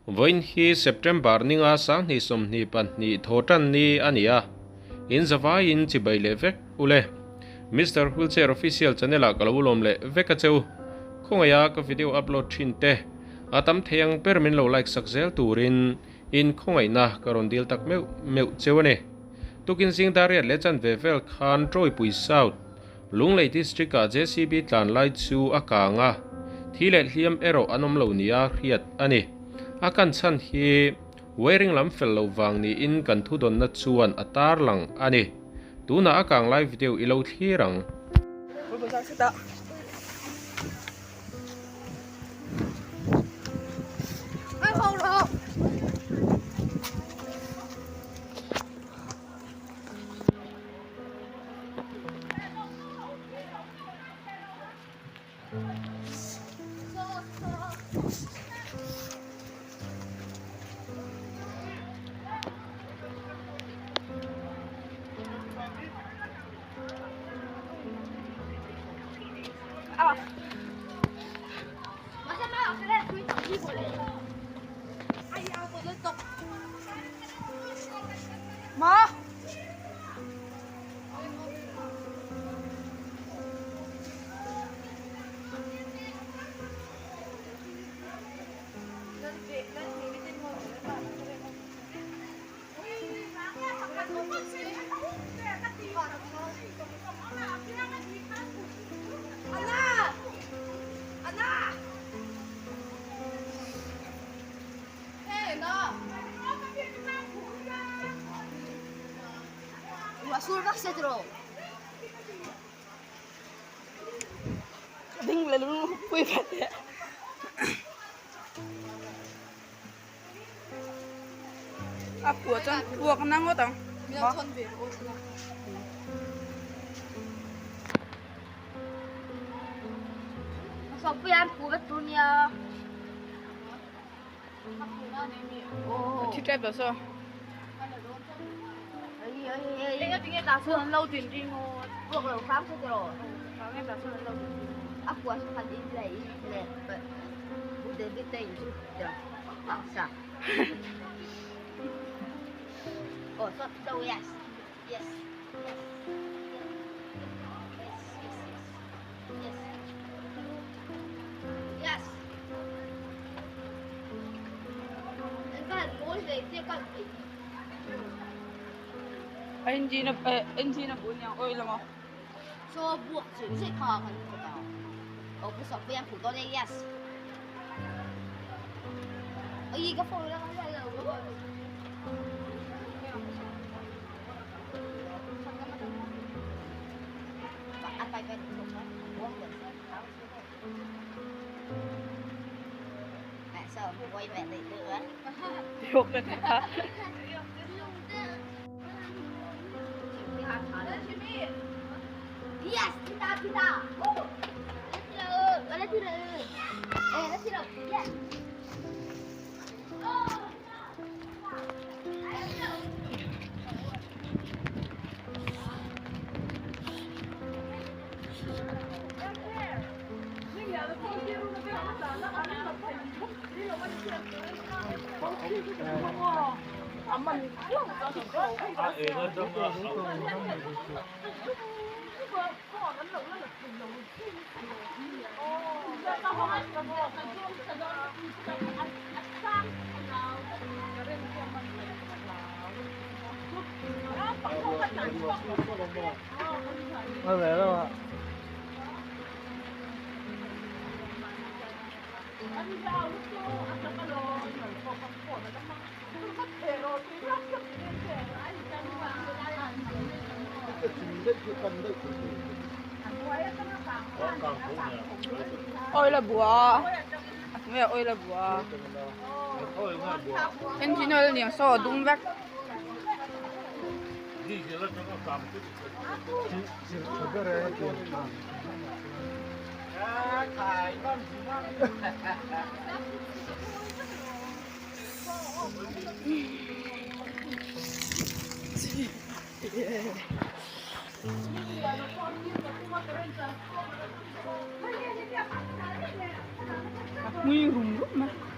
Vawiin hi September ninga sanghnih sawmhnih pahnih thawhtan ni a ni a, in zavaiin chibai leh vek u le. Mister Wheelchair Official channel ah ka lo lawm leh vek a che u. Khawngaiha ka video upload thin te a tam thei ang ber min lo like sak zel turin in khawngaihna ka rawn dil tak meuh meuh cheu a ni. Tukin zing dar riat leh chanve vel khan Tawipui South, Lunglei District-ah JCB tlan lai chu a kang a, thi leh hliam erawh an awm lo nia hriat a ni. A kan chhan hi wiring lam fel loh vang niin kan thudawnna chuan a tarlang a ni. Tunah a kang lai video i lo thlir ang. Ding leh lung pui ve teh. A pua chuan puak na ngawt ang. Thi tep lo saw. A engine a engine a bu aniang oil emaw. Oil a bua a hnuai ah oil a bua engine oil aniang saw a dum vek. Hmui rum rum a.